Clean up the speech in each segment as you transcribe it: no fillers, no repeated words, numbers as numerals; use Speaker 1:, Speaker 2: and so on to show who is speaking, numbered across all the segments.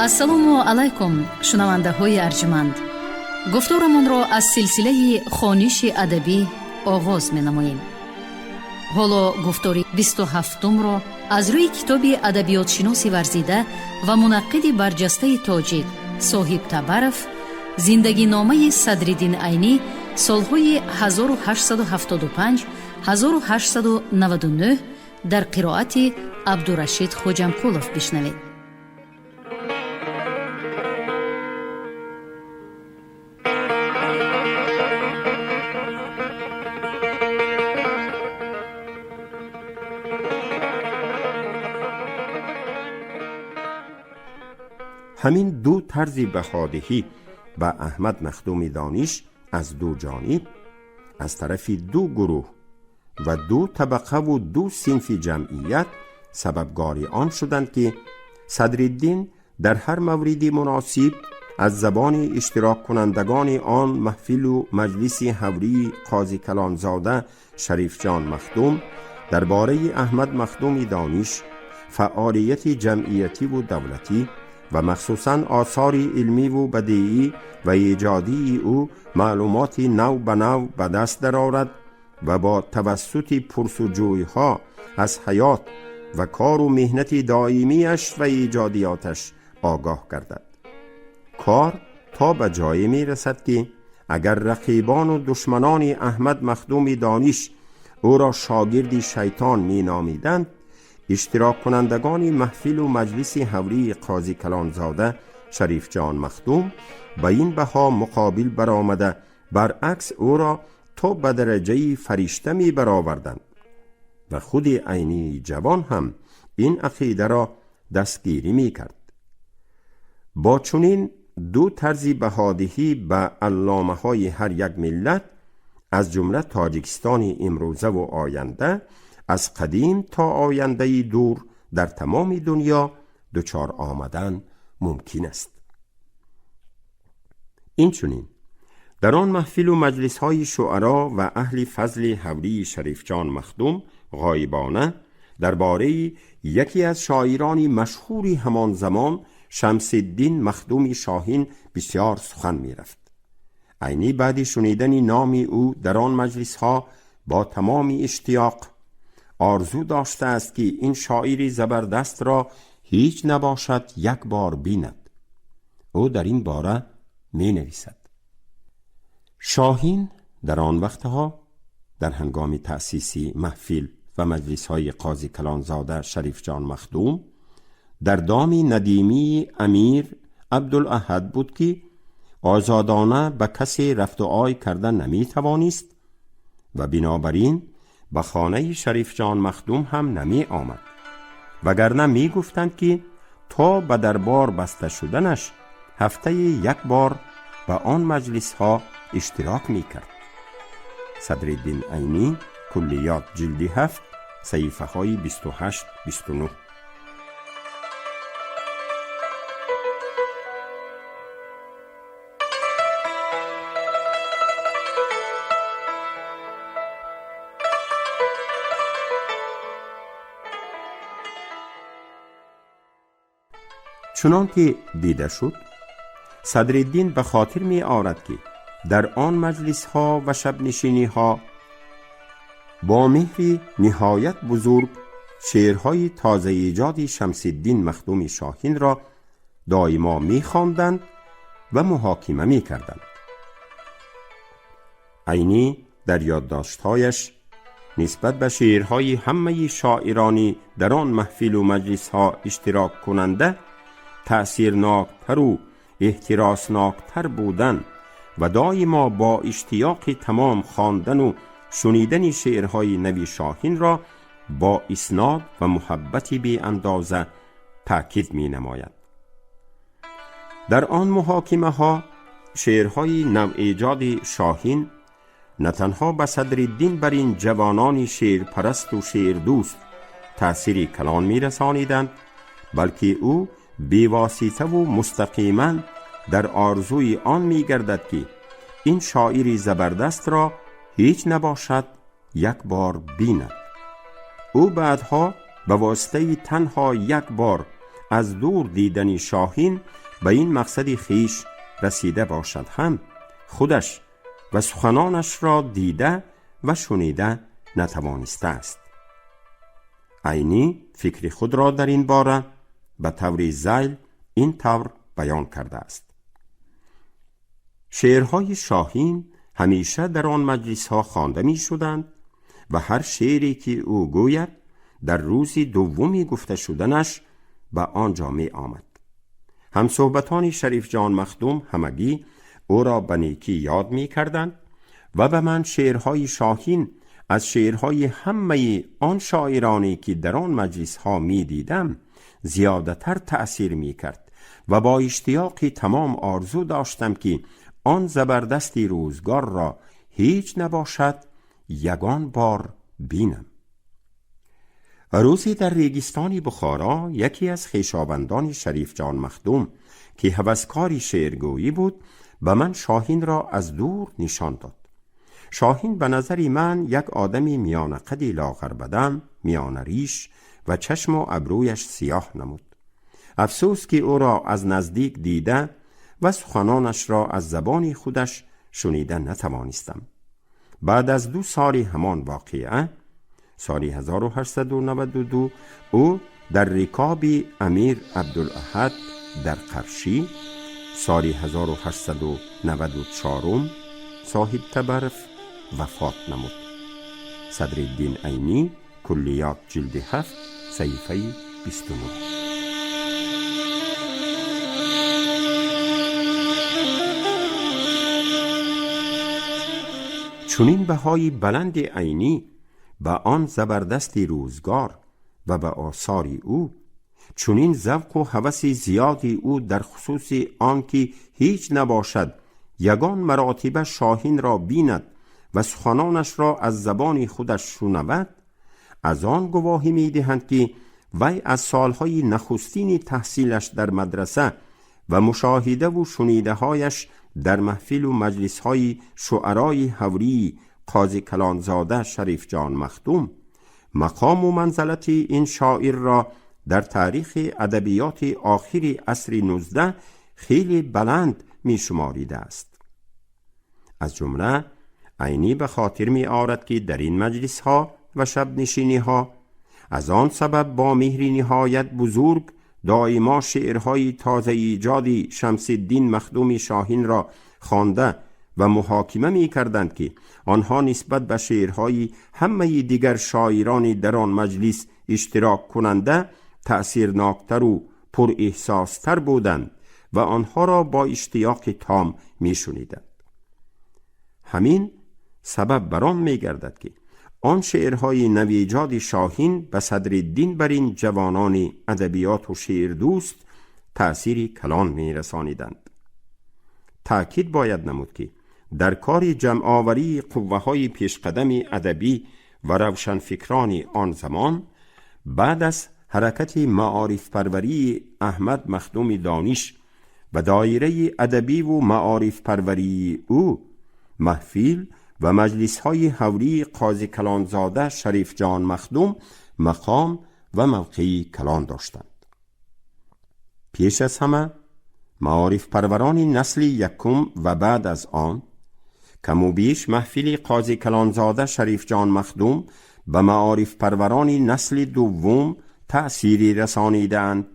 Speaker 1: Ассалому алайкум, шунавандаҳои арҷманд. Гуфторамонро аз силсилаи хониши адабӣ оғоз менамоем. Ҳоло гуфтори 27-умро аз рӯи китоби адабиётшиноси варзида ва мунаққиди барҷастаи тоҷик Соҳиб Табаров «Зиндагиномаи Садриддин Айнӣ солҳои 1875-1899» дар қироати Абдурашид Хоҷамқулов бишнавед.
Speaker 2: Ҳамин ду тарзи баҳодиҳӣ ба Аҳмад Махдуми Дониш аз ду ҷониб, аз тарафи ду гурӯҳ ва ду табақаву ду синфи ҷамъият сабабгори он шуданд, ки Садриддин дар ҳар мавриди муносиб аз забони иштироккунандагони он маҳфилу маҷлиси ҳаврии Қози Калонзода Шарифҷон Махдум дар бораи Аҳмад Махдуми Дониш, фаъолияти ҷамъиятиву давлатӣ ва махсусан осори илмиву бадиӣ ва эҷодии ӯ маълумоти нав ба нав ба даст дарорад ва бо тавассути пурсуҷӯйҳо аз ҳаёт ва кору меҳнати доимиаш ва эҷодиёташ огоҳ гардад. Кор то ба ҷое мерасад, ки агар рақибону душманони Аҳмад Махдуми Дониш ӯро шогирди шайтон меномиданд, иштироккунандагони маҳфилу маҷлиси ҳаврии Қози Калонзода Шарифҷон Махдум ба ин баҳо муқобил баромада, баръакс, ӯро то ба дараҷаи фаришта мебароварданд ва худи Айнии ҷавон ҳам ин ақидаро дастгирӣ мекард. Бо чунин ду тарзи баҳодиҳӣ ба алломаҳои ҳар як миллат, аз ҷумла Тоҷикистони имрӯзаву оянда, аз қадим то ояндаи дур дар тамоми дунё дучор омадан мумкин аст. Инчунин дар он маҳфилу маҷлисҳои шуаро ва аҳли фазли ҳавлии Шарифҷон Махдум ғоибона дар бораи яке аз шоирони машҳури ҳамон замон, Шамсиддин Махдуми Шоҳин, бисёр сухан мерафт. Айнӣ баъди шунидани номи ӯ дар он маҷлисҳо бо тамоми иштиёқ орзу доштааст, ки ин шоири забардастро ҳеҷ набошад, як бор бинад. Ӯ дар ин бора менависад: Шоҳин дар он вақтҳо, дар ҳангоми таъсиси маҳфил ва маҷлисҳои Қози Калонзода Шарифҷон Махдум, дар доми надимии амир Абдулаҳад буд, ки озодона ба касе рафту ой карда наметавонист ва бинобар ин ба хонаи Шарифҷон Махдум ҳам намеомад, вагарна мегуфтанд, ки то ба дарбор баста шуданаш ҳафтаи як бор ба он маҷлисҳо иштирок мекард. Садриддин Айнӣ, Куллиёт, ҷилди 7, саҳифаҳои 28, 29. Чунон ки дида шуд, Садриддин ба хотир меорад, ки дар он маҷлисҳо ва шабнишиниҳо бо меҳри ниҳоят бузург шеърҳои тозаэҷоди Шамсиддин Махдуми Шоҳинро доимо мехонданд ва муҳокима мекарданд. Айнӣ дар ёддоштҳояш нисбат ба шеърҳои ҳамаи шоирони дар он маҳфилу маҷлисҳо иштироккунанда таъсирноктару эҳтиросноктар будан ва доимо бо иштиёқи тамом хондану шунидани шеърҳои нави Шоҳинро бо иснод ва муҳаббати беандоза таъкид менамояд. Дар он муҳокимаҳо шеърҳои навэҷоди Шоҳин на танҳо ба Садриддин бар ин ҷавонони шеърпарасту шеърдӯст таъсири калон мерасониданд, балки ӯ бевоситаву мустақиман дар орзуи он мегардад, ки ин шоири забардастро ҳеҷ набошад, як бор бинад. Ӯ баъдҳо ба воситаи танҳо як бор аз дур дидани Шоҳин ба ин мақсади хеш расида бошад ҳам, худаш ва суханонашро дида ва шунида натавонистааст. Айнӣ фикри худро дар ин бора ба таври зайл ин тавр баён кардааст: Шеърҳои Шоҳин ҳамеша дар он маҷлисҳо хонда мешуданд ва ҳар шеъре ки ӯ гӯяд, дар рӯзи дуввуми гуфта шуданаш ба он ҷо меомад. Ҳамсӯҳбатони Шарифҷон Махдум ҳамагӣ ӯро ба некӣ ёд мекарданд ва ба ман шеърҳои Шоҳин аз шеърҳои ҳамаи он шоироне ки дар он маҷлисҳо медидам зиёдатар таъсир мекард ва бо иштиёқи тамом орзу доштам, ки он забардасти рӯзгорро ҳеҷ набошад, ягон бор бинам. Рӯзе дар регистони Бухоро яке аз хешовандони Шарифҷон Махдум, ки ҳаваскори шеъргӯӣ буд, ба ман Шоҳинро аз дур нишон дод. Шоҳин ба назари ман як одами миёнақади лоғарбадан, миёнариш ва чашму абрӯяш сиёҳ намуд. Афсӯс, ки ӯро аз наздик дида ва суханонашро аз забони худаш шунида натавонистам. Баъд аз 2 соли ҳамон воқеа, соли 1892, ӯ дар рикоби Амир Абдулаҳад дар Қаршӣ, соли 1894 соҳиб табарф вафот намуд. Садриддин Айнӣ, Куллиёт, ҷилди 7, саҳифаи 29. Чунин баҳои баланди Айнӣ ба он забардасти рӯзгор ва ба осори ӯ, чунин завқу ҳаваси зиёди ӯ дар хусуси он ки ҳеҷ набошад, ягон маротиба Шоҳинро бинад ва суханонашро аз забони худаш шунавад, аз он гувоҳӣ медиҳанд, ки вай аз солҳои нахустини таҳсилаш дар мадраса ва мушоҳидаву шунидаҳояш дар маҳфилу маҷлисҳои шуарои ҳаврии Қози Калонзода Шарифҷон Махдум мақому манзалати ин шоирро дар таърихи адабиёти охири асри 19 хеле баланд мешуморидааст. Аз ҷумла Айнӣ ба хотир меорад, ки дар ин маҷлисҳо ва шабнишиниҳо аз он сабаб бо меҳри ниҳоят бузург доимо шеърҳои тозаиҷоди Шамсиддин Махдуми Шоҳинро хонда ва муҳокима мекарданд, ки онҳо нисбат ба шеърҳои ҳамаи дигар шоирони дар он маҷлис иштироккунанда таъсирноктару пурэҳсостар буданд ва онҳоро бо иштиёқи том мешуниданд. Ҳамин сабаб бар он мегардад, ки он шеърҳои навиҷоди Шоҳин ба Садриддин бар ин ҷавонони адабиёту шеърдӯст таъсири калон мерасониданд. Таъкид бояд намуд, ки дар кори ҷамъоварии қувваҳои пешқадами адабӣ ва равшанфикрони он замон баъд аз ҳаракати маорифпарварии Аҳмад Махдуми Дониш ва доираи адабиву маорифпарварии ӯ, маҳфил ва маҷлисҳои ҳавлии Қози Калонзода Шарифҷон Махдум мақом ва мавқеи калон доштанд. Пеш аз ҳама маорифпарварони насли якум ва баъд аз он каму беш маҳфили Қози Калонзода Шарифҷон Махдум ба маорифпарварони насли дуввум таъсири расонидаанд.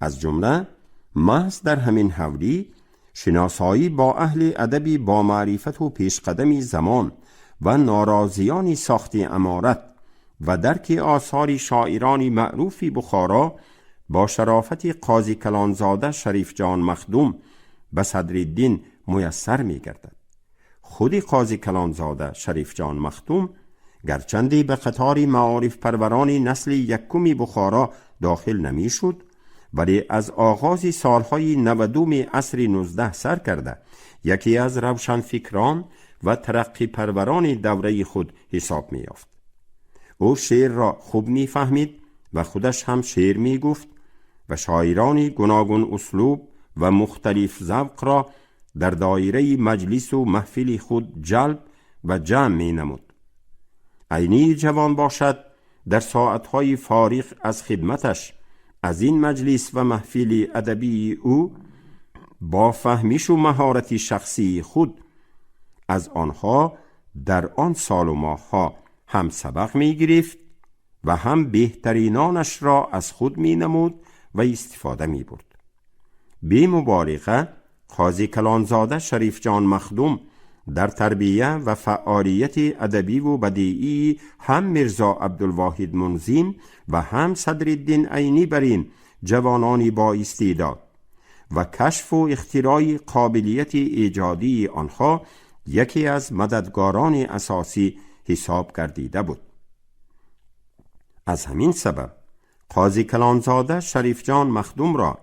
Speaker 2: Аз ҷумла маҳз дар ҳамин ҳавлӣ шиносоӣ бо аҳли адаби бомаърифату пешқадами замон ва норозиёни сохти аморат ва дарки осори шоирони маъруфи Бухоро бо шарофати Қози Калонзода Шарифҷон Махдум ба Садриддин муяссар мегардад. Худи Қози Калонзода Шарифҷон Махдум гарчанде ба қатори маорифпарварони насли якуми Бухоро дохил намешуд, вале аз оғози солҳои 90-уми асри 19 сар карда яке аз равшанфикрон ва тараққипарварони давраи худ ҳисоб меёфт. Ӯ шеърро хуб мефаҳмид ва худаш ҳам шеър мегуфт ва шоирони гуногун услуб ва мухталиф завқро дар доираи маҷлису маҳфили худ ҷалб ва ҷамъ менамуд. Айнии ҷавон бошад, дар соатҳои фориғ аз хидматаш аз ин маҷлис ва маҳфили адабии ӯ бо фаҳмишу маҳорати шахсии худ аз онҳо дар он солу моҳҳо ҳам сабақ мегирифт ва ҳам беҳтаринонашро аз худ менамуд ва истифода мебурд. Бемуболиға, Қози Калонзода Шарифҷон Махдум дар тарбия ва фаъолияти адабиву бадиии ҳам Мирзо Абдулвоҳид Мунзим ва ҳам Садриддин Айнӣ бар ин ҷавонони боистеъдод ва кашфу ихтирои қобилияти эҷодии онҳо яке аз мададгорони асосӣ ҳисоб гардида буд. Аз ҳамин сабаб Қози Калонзода Шарифҷон Махдумро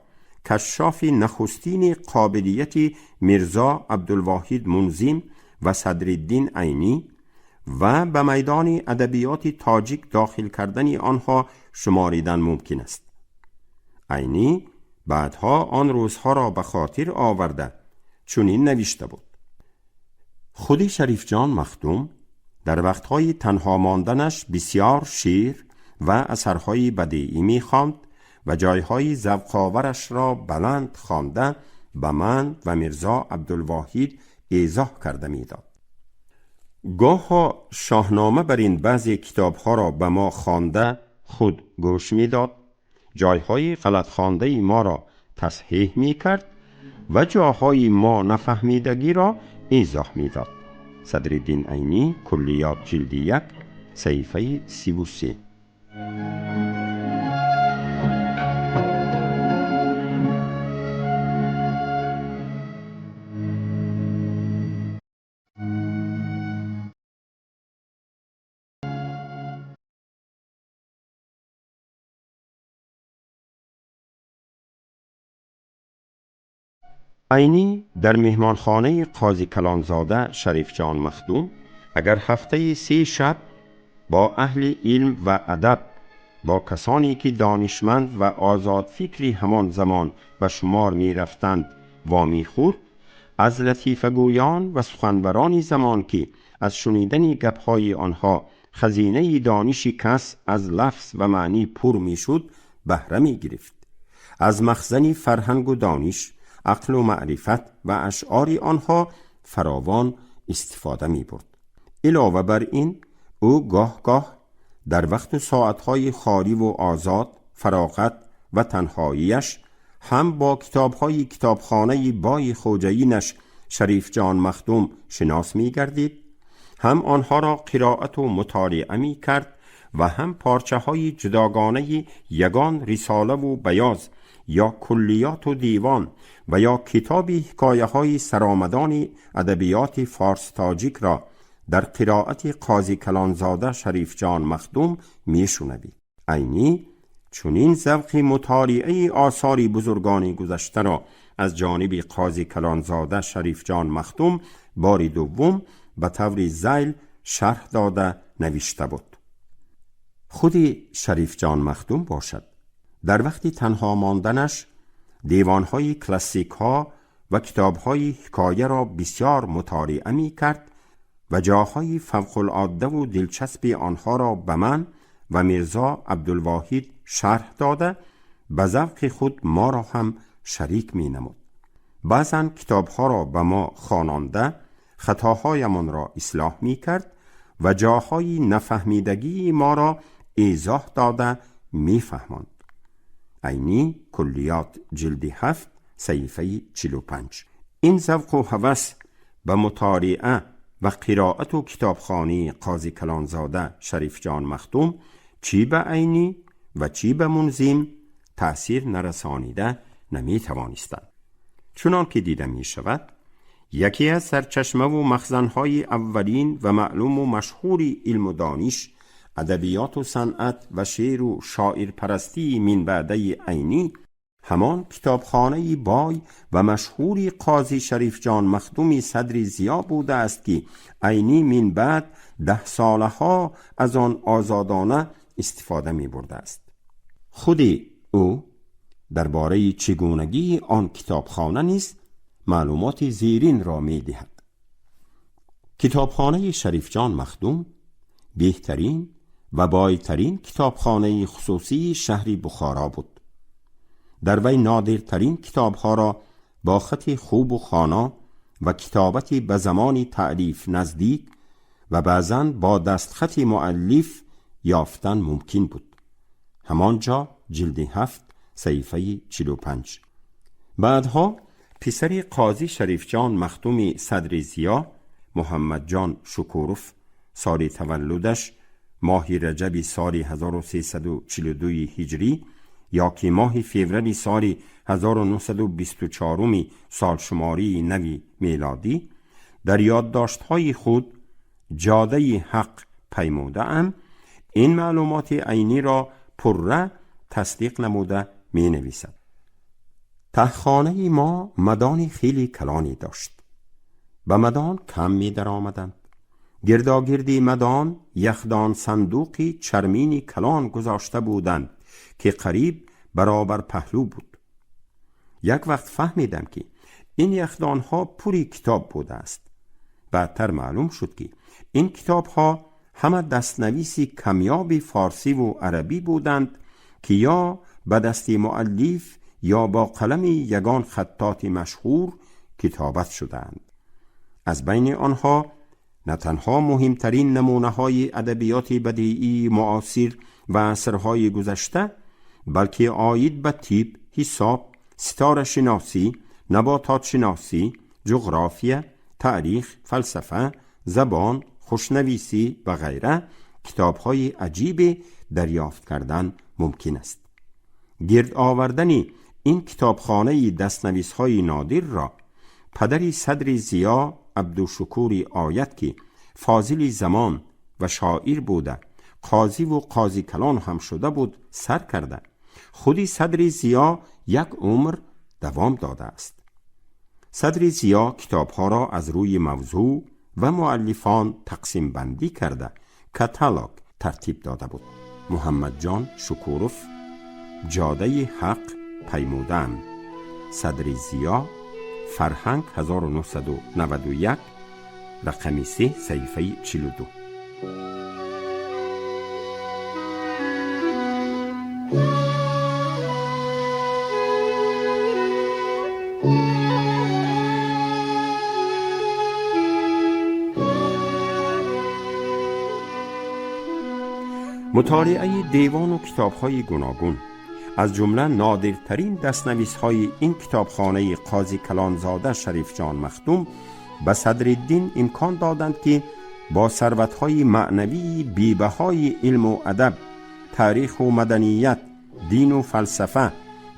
Speaker 2: кашшофи нахустини қобилияти Мирзо Абдулвоҳид Мунзим ва Садриддин Айнӣ ва ба майдони адабиёти тоҷик дохил кардани онҳо шуморидан мумкин аст. Айнӣ баъдҳо он рӯзҳоро ба хотир оварда чунин навишта буд: худи Шарифҷон Махдум дар вақтҳои танҳо монданаш бисёр шеър ва асарҳои бадеӣ мехонд ва ҷойҳои завқоварашро баланд хонда ба ман ва Мирзо Абдулвоҳид эзоҳ карда медод. Гоҳо шоҳнома бар ин баъзе китобҳоро ба мо хонда худ гӯш медод, ҷойҳои ғалатхондаи моро тасҳеҳ мекард ва ҷоҳои мо нафаҳмидагиро эзоҳ медод. Садриддин Айнӣ, Куллиёт, ҷилди 1, саҳифаи 33. Айнӣ дар меҳмонхонаи Қози Калонзода Шарифҷон Махдум агар ҳафтаи 3 шаб бо аҳли илм ва адаб, бо касоне ки донишманд ва озодфикри ҳамон замон ба шумор мерафтанд вомехӯрд, аз латифагӯён ва суханбарони замон ки аз шунидани гапҳои онҳо хазинаи дониши кас аз лафз ва маънӣ пур мешуд, баҳра мегирифт. Аз махзани фарҳангу дониш, ақлу маърифат ва ашъори онҳо фаровон истифода мебурд. Илова бар ин, ӯ гоҳ-гоҳ дар вақту соатҳои холиву озод, фароғат ва танҳоияш ҳам бо китобҳои китобхонаи бои хоҷаинаш Шарифҷон Махдум шинос мегардид, ҳам онҳоро қироату мутолиа мекард ва ҳам порчаҳои ҷудогонаи ягон рисолаву баёз ё куллиёту девон ва ё китоби ҳикояҳои саромадони адабиёти форс-тоҷикро дар қироати Қози Калонзода Шарифҷон Махдум мешунавид. Айнӣ чунин завқи мутолиаи осори бузургони гузаштаро аз ҷониби Қози Калонзода Шарифҷон Махдум бори дуввум ба таври зайл шарҳ дода навишта буд. Худи Шарифҷон Махдум бошад, дар вақти танҳо монданаш девонҳои классикҳо ва китобҳои ҳикояро бисёр мутолиа мекард ва ҷоҳои фавқулоддаву дилчаспи онҳоро ба ман ва Мирзо Абдулвоҳид шарҳ дода ба завқи худ моро ҳам шарик менамуд. Баъзан китобҳоро ба мо хононда хатоҳоямонро ислоҳ мекард ва ҷоҳои нафаҳмидагии моро эзоҳ дода мефаҳмонд. Айнӣ, Куллиёт, ҷилди 7, саҳифаи 45. Ин завқу ҳавас ба мутолиа ва қироату китобхонии Қози Калонзода Шарифҷон Махдум чӣ ба Айнӣ ва чӣ ба Мунзим таъсир нарасонида наметавонистанд. Чунон ки дида мешавад, яке аз сарчашмаву махзанҳои аввалин ва маълуму машҳури илму дониш, адабиёту санъат ва шеъру шоирпарастии минбаъдаи Айнӣ ҳамон китобхонаи бой ва машҳури Қози Шарифҷон Махдуми Садри Зиё будааст ки Айнӣ минбаъд даҳсолаҳо аз он озодона истифода мебурдааст. Худи ӯ дар бораи чигунагии он китобхона низ маълумоти зеринро медиҳад. Китобхонаи Шарифҷон Махдум беҳтарин ва бойтарин китобхонаи хусусии шаҳри Бухоро буд. дар вай нодиртарин китобҳоро бо хати хубу хона ва китобати ба замони таълиф наздик ва баъзан бо дастхати муаллиф ёфтан мумкин буд. Ҳамон ҷо ҷилди 7 саҳифаи 45. Баъдҳо писари қозӣ Шарифҷон Махдуми Садри Зиё, Муҳаммадҷон Шукуров, соли таваллудаш моҳи раҷаби соли 1342 ҳиҷрӣ ё ки моҳи феврали соли 1924 солшумории нави мелодӣ, дар ёддоштҳои худ «Ҷодаи ҳақ паймудаам» ин маълумоти Айниро пурра тасдиқ намуда менависад: «Таҳхонаи мо мадони хеле калоне дошт. Ба мадон кам медаромаданд. Гирдогирди мадон яхдон сандуқи чармини калон гузошта буданд, ки қариб баробар паҳлӯ буд. Як вақт фаҳмидам, ки ин яхдонҳо пури китоб будааст. Баъдтар маълум шуд, ки ин китобҳо ҳама дастнависи камёби форсиву арабӣ буданд, ки ё ба дасти муаллиф, ё бо қалами ягон хаттоти машҳур китобат шудаанд. Аз байни онҳо на танҳо муҳимтарин намунаҳои адабиёти бадиии муосир ва асрҳои гузашта, балки оид ба тиб, ҳисоб, ситорашиносӣ, набототшиносӣ, ҷуғрофия, таърих, фалсафа, забон, хушнависӣ ва ғайра китобҳои аҷибе дарёфт кардан мумкин аст. Гирд овардани ин китобхонаи дастнависҳои нодирро падари Садри Зиё, Абдушукури Оят, ки фозили замон ва шоир буда, қозиву қозикалон ҳам шуда буд, сар карда, худи Садри Зиё як умр давом додааст. Садри Зиё китобҳоро аз рӯи мавзӯъ ва муаллифон тақсимбандӣ карда, каталог тартиб дода буд». Муҳаммадҷон Шукуров, «Ҷодаи ҳақ паймудаам», Садри Зиё, «Фарҳанг», 1991, рақами 3, саҳифаи 42. Мутолиаи девону китобҳои гуногун, аз ҷумла нодиртарин дастнависҳои ин китобхонаи қози калонзода Шарифҷон Махдум, ба Садриддин имкон доданд, ки бо сарватҳои маънавии бебаҳои илму адаб, таъриху маданият, дину фалсафа,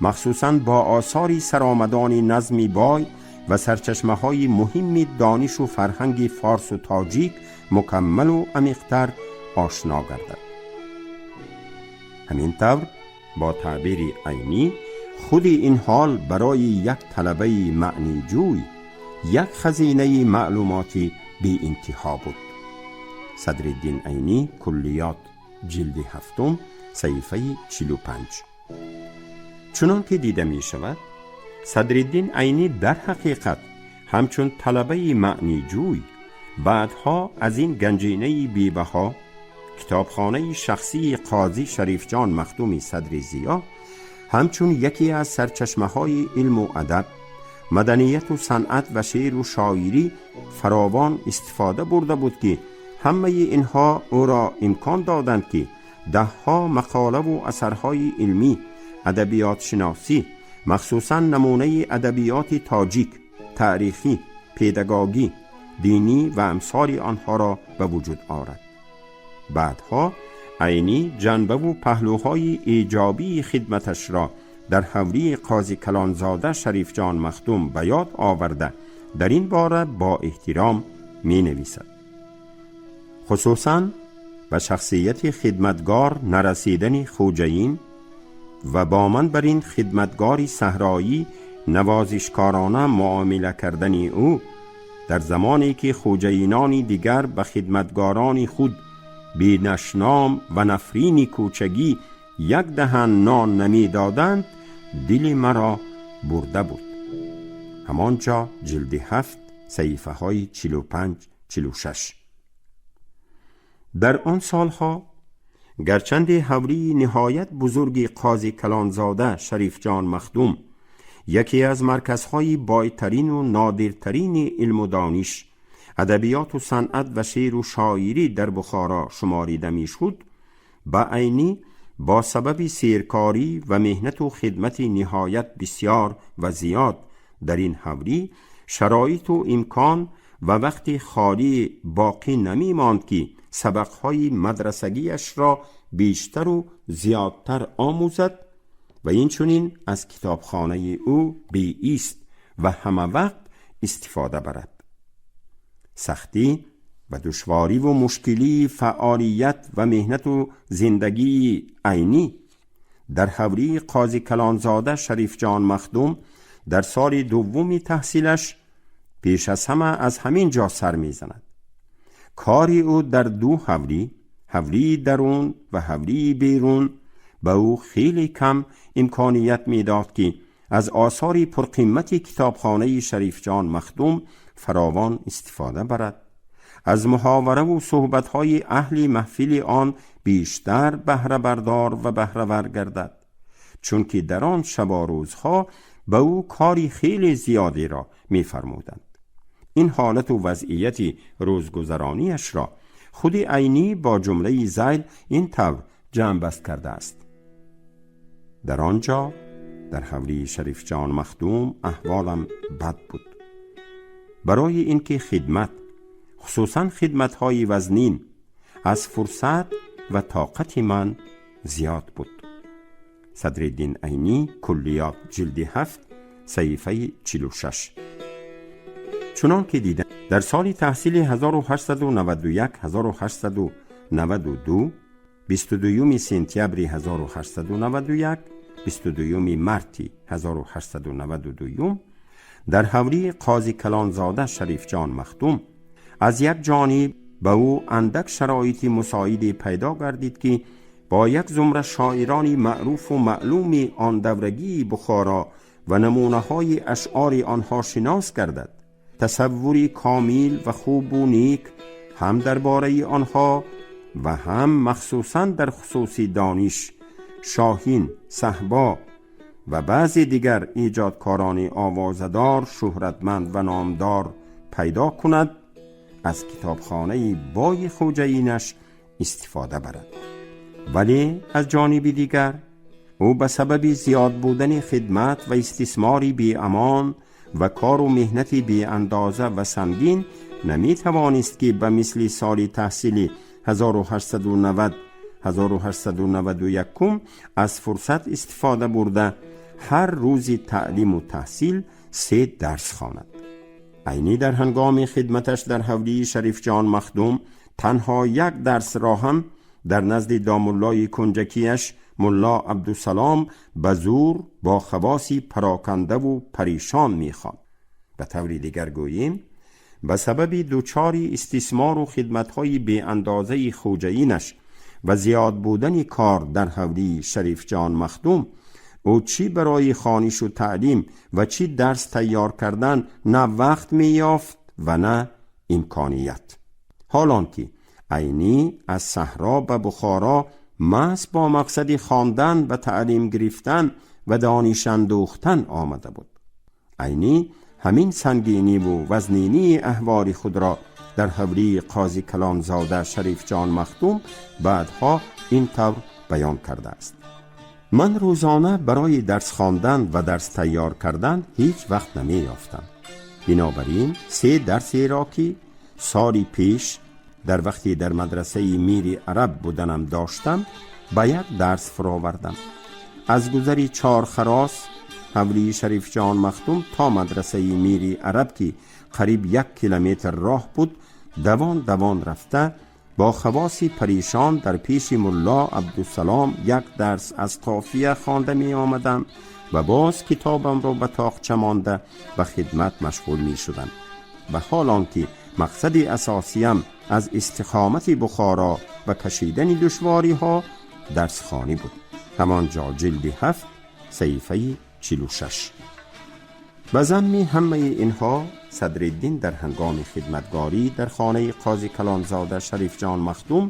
Speaker 2: махсусан бо осори саромадони назми бой ва сарчашмаҳои муҳимми донишу фарҳанги форсу тоҷик мукаммалу амиқтар ошно гардад. Ҳамин тавр, бо таъбири Айнӣ, худи ин ҳол барои як талабаи маъниҷӯй як хазинаи маълумоти беинтиҳо буд. Садриддин Айнӣ, «Куллиёт», ҷилди ҳафтум, саҳифаи 45. Чунон ки дида мешавад, Садриддин Айнӣ дар ҳақиқат ҳамчун талабаи маъниҷӯй баъдҳо аз ин ганҷинаи бебаҳо, китобхонаи шахсии қозӣ Шарифҷон Махдуми Садри Зиё, ҳамчун яке аз сарчашмаҳои илму адаб, маданияту санъат ва шеъру шоирӣ фаровон истифода бурда буд, ки ҳамаи инҳо ӯро имкон доданд, ки даҳҳо мақолаву асарҳои илмӣ, адабиётшиносӣ, махсусан намунаи адабиёти тоҷик, таърихӣ, педагогӣ, динӣ ва амсоли онҳоро ба вуҷуд орад. Баъдҳо Айнӣ ҷанбаву паҳлӯҳои эҷобии хидматашро дар ҳавлии қози калонзода Шарифҷон Махдум ба ёд оварда, дар ин бора бо эҳтиром менависад: «Хусусан ба шахсияти хидматгор нарасидани хӯҷаин ва бо ман бар ин хидматгори саҳроӣ навозишкорона муомила кардани ӯ, дар замоне ки хӯҷаинони дигар ба хидматгорони худ бенашном ва нафрини кӯчагӣ як даҳан нон намедоданд, дили маро бурда буд». Ҳамон ҷо, ҷилди 7, саҳифаҳои 45, 46. Дар он солҳо Гарчанде ҳавлии ниҳоят бузурги Қози Калонзода Шарифҷон Махдум яке аз марказҳои бойтарину нодиртарини илму дониш, адабиёту санъат ва шеъру шоирӣ дар Бухоро шуморида мешуд, ба Айнӣ бо сабаби серкорӣ ва меҳнату хидмати ниҳоят бисьёр ва зиёд дар ин ҳавлӣ шароиту имкон ва вақти холӣ боқӣ намемонд, ки сабақҳои мадрасагиашро бештару зиёдтар омӯзад ва инчунин аз китобхонаи ӯ беист ва ҳамавақт истифода барад. Сахтӣ ва душвориву мушкилии фаъолият ва меҳнату зиндагии Айнӣ дар ҳавлии Қози Калонзода Шарифҷон Махдум дар соли дуввуми таҳсилаш пеш аз ҳама аз ҳамин ҷо сар мезанад. Кори ӯ дар ду ҳавлӣ, ҳавлии дарун ва ҳавлии берун, ба ӯ хеле кам имконият медод, ки аз осори пурқимати китобхонаи Шарифҷон Махдум фаровон истифода барад, аз муҳовараву суҳбатҳои аҳли маҳфили он бештар баҳрабардор ва баҳравар гардад, чунки дар он шаборӯзҳо ба ӯ кори хеле зиёдеро мефармуданд. Ин ҳолату вазъияти рӯзгузарониашро худи Айнӣ бо ҷумлаи зайл ин тавр ҷамъбаст кардааст: «Дар он ҷо, дар ҳавлии Шарифҷон Махдум, аҳволам бад буд, барои ин ки хидмат, хусусан хидматҳои вазнин, аз фурсат ва тоқати ман зиёд буд». Садриддин Айнӣ, Куллиёт, ҷилди 7, саҳифаи 46. Чунон ки дида, дар соли таҳсили 1891-1892, 22 сентябри 1891, 22 марти 1892, дар ҳавлии Қози Калонзода Шарифҷон Махдум аз як ҷониб ба ӯ андак шароити мусоиде пайдо гардид, ки бо як зумра шоирони маъруфу маълуми он даврагии Бухоро ва намунаҳои ашъори онҳо шинос гардад, тасаввури комил ва хубу нек ҳам дар бораи онҳо ва ҳам махсусан дар хусуси Дониш, Шоҳин, Саҳбо ва баъзе дигар эҷодкорони овозадор, шӯҳратманд ва номдор пайдо кунад, аз китобхонаи бои хоҷаинаш истифода барад. Вале аз ҷониби дигар ӯ ба сабаби зиёд будани хидмат ва истисмори беамон ва кору меҳнати беандоза ва сангин наметавонист, ки ба мисли соли таҳсили 1890 1891 аз фурсат истифода бурда, ҳар рӯзи таълиму таҳсил се дарс хонад. Айнӣ дар ҳангоми хидматаш дар ҳавлии Шарифҷон Махдум танҳо як дарсро ҳам дар назди домуллои кунҷакияш Мулло Абдусалом ба зур бо хавоси парокандаву паришон мехонд. Ба таври дигар гӯем, ба сабаби дучори истисмору хидматҳои беандозаи хоҷаинаш ва зиёд будани кор дар ҳавлии Шарифҷон Махдум, ӯ чӣ барои хонишу таълим ва чӣ дарс тайёр кардан на вақт меёфт ва на имконият. Ҳолон ки Айнӣ аз саҳро ба Бухоро маҳз бо мақсади хондан ва таълим гирифтан ва дониш андӯхтан омада буд. Айнӣ ҳамин сангиниву вазнинии аҳволи худро дар ҳавлии Қози Калонзода Шарифҷон Махдум баъдҳо ин тавр баён кардааст: «Ман рӯзона барои дарс хондан ва дарс тайёр кардан ҳеҷ вақт намеёфтам. Бинобар ин се дарсеро, ки соли пеш дар вақте дар мадрасаи Мири Араб буданам доштам, ба як дарс фуровардам. Аз гузари Чорхарос, ҳавлии Шарифҷон Махдум, то мадрасаи Мири Араб, ки қариб 1 километр роҳ буд, давон давон рафта, бо хавоси паришон дар пеши Мулло Абдусалом як дарс аз қофия хонда меомадам ва боз китобамро ба тоқча монда, ба хидмат машғул мешудам. Ва ҳол он ки мақсади асосиям аз истиқомати Бухоро ва кашидани душвориҳо дарсхонӣ буд». Ҳамон ҷо, ҷилди 7, саҳифаи 46. Ба замми ҳамаи инҳо, Садриддин дар ҳангоми хидматгорӣ дар хонаи Қози Калонзода Шарифҷон Махдум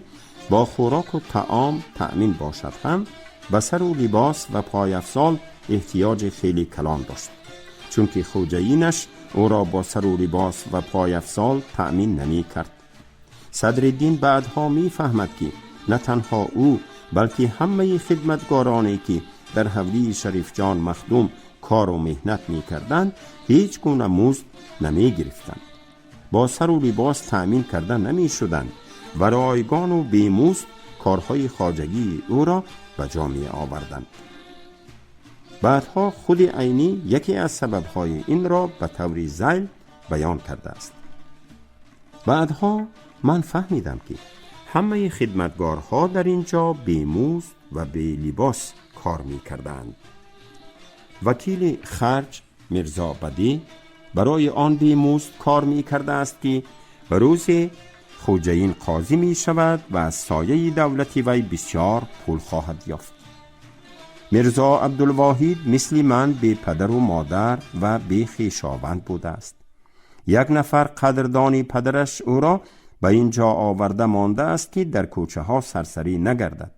Speaker 2: با خوراک و طعام تأمین باشد هم به سر و لباس و پایفزال احتیاج خیلی کلان داشت، چون که خوجهینش او را با سر و لباس و پایفزال تأمین نمی کرد. صدرالدین بعدها می فهمد که نه تنها او بلکه همه خدمتگارانی که در حولی شریف جان مخدوم کار و مهنت می کردند هیچ گونه مزد نمی گرفتند، با سر و لباس تأمین کرده نمی شدند و رایگان و بیمزد کارهای خواجگی او را به جا می آوردند. بعدها خود عینی یکی از سببهای این را به طور ذیل بیان کرده است: بعدها من فهمیدم که همه خدمتگارها در اینجا بیمزد و بی لباس کار می کردند. وکیل خرج میرزا بدی برای آن بیمزد کار می کرده است که روز خوجهین قاضی می شود و از سایه دولتی وی بسیار پول خواهد یافت. میرزا عبدالواحد مثل من بی پدر و مادر و بی خویشاوند بوده است. یک نفر قدردانی پدرش او را به اینجا آورده مانده است که در کوچه ها سرسری نگردد.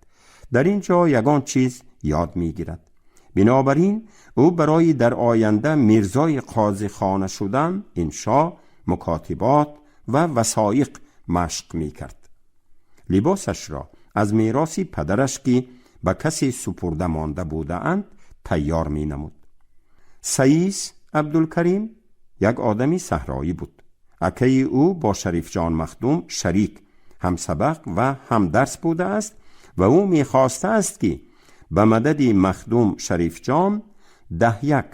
Speaker 2: در اینجا یگان چیز یاد میگیرد. بنابراین او برای در آینده میرزای قاضی خانه شدن انشا، مکاتبات و وثایق مشق می کرد. لباسش را از میراث پدرش که به کسی سپرده مانده بودند تیار می نمود. سیس عبدالکریم یک آدمی صحرایی بود. اکه او با شریف جان مخدوم شریک، هم سبق و هم درس بوده است و او میخواسته است که به مدد مخدوم شریف جان 10-1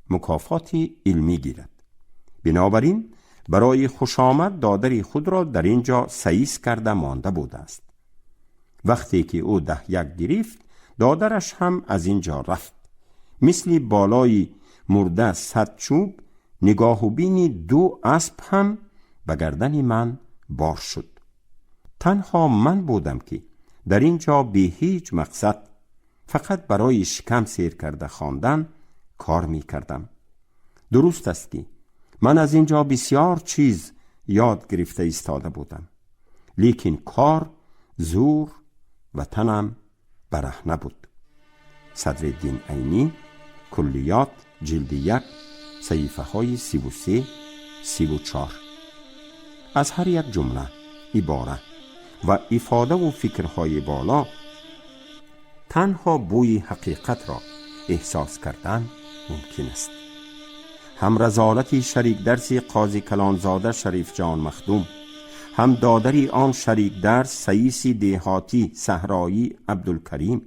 Speaker 2: مکافات علمی گیرد. بنابراین برای خوشامد دادر خود را در اینجا سیس کرده مانده بوده است. وقتی که او 10-1 گرفت، دادرش هم از اینجا رفت. مثل بالای مرده 100 چوب، نگاه و بینی 2 اسب هم به گردن من بار شد. تنها من بودم که در اینجا به هیچ مقصد، فقط برای شکم سیر کرده خواندن کار می کردم. درست است که من از اینجا بسیار چیز یاد گرفته ایستاده بودم، لیکن کار زور و تنم برهنه بود. صدرالدین عینی، کلیات، جلد 1، صحیفه های 33 34. از هر یک جمله، عباره و افاده و فکرهای بالا تنها بوی حقیقت را احساس کردن ممکن است. هم رذالت شریک درس قاضی کلانزاده شریف جان مخدوم، هم دادری آن شریک درس سیس دهاتی صحرایی عبدالکریم،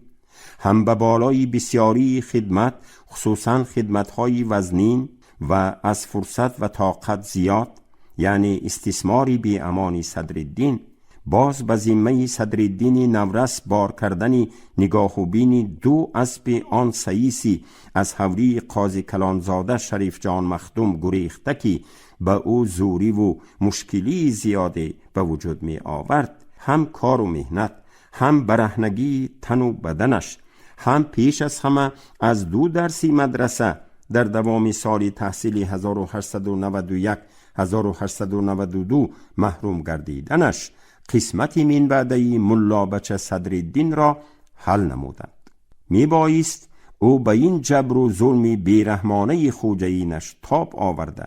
Speaker 2: هم به بالای بسیاری خدمت، خصوصا خدمتهای وزنین و از فرصت و طاقت زیاد، یعنی استثمار بی امان صدرالدین، باز به ذمه صدرالدین نورس بار کردن نگاه و بین 2 اسب آن سیسی از حوری قاضی کلانزاده شریف جان مخدوم گریخته که به او زوری و مشکلی زیاده به وجود می آورد، هم کار و مهنت، هم برهنگی تن و بدنش، هم پیش از همه از 2 درسی مدرسه در دوام سال تحصیل 1891 1892 محروم گردیدنش، قسمت من بعده ملا بچه صدرالدین را حل نمودند. می بایست او به این جبر و ظلم بیرحمانه خوجهینش تاب آورده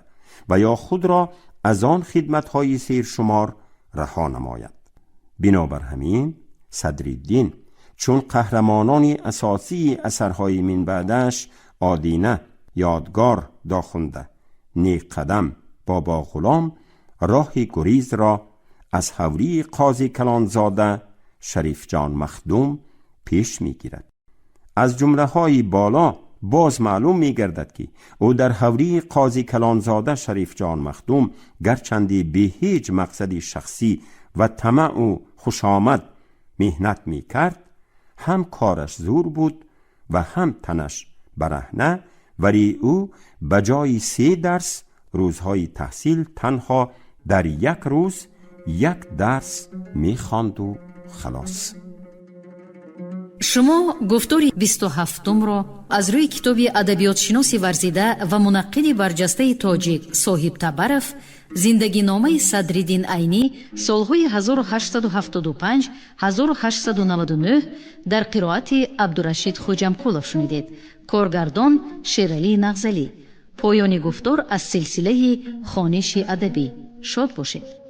Speaker 2: و یا خود را از آن خدمتهای سیرشمار رها نماید. بنابر همین صدرالدین چون قهرمانان اساسی اثرهای من بعدش آدینه، یادگار داخونده، نیک قدم، بابا غلام، راه گریز را از حوری قاضی کلانزاده شریف جان مخدوم پیش میگیرد. از جمله های بالا باز معلوم میگردد که او در حوری قاضی کلانزاده شریف جان مخدوم گرچندی به هیچ مقصد شخصی و طمع و خوشامد مهنت میکرد، هم کارش زور بود و هم تنش برهنه، ولی او به جای 3 درس روزهای تحصیل تنها در یک روز 1 درس میخواند و خلاص.
Speaker 1: Шумо гуфтори 27-умро аз рӯи китоби адабиётшиноси варзида ва мунаққиди барҷастаи тоҷик Соҳиб Табаров Зиндагиномаи Садриддин Айнӣ, солҳои 1875 1899, дар қироати Абдурашид Хоҷамкулов шунидед. Коргардон Шералӣ Нағзалӣ. Поёни гуфтор аз силсилаи хониши адабӣ. Шод бошед.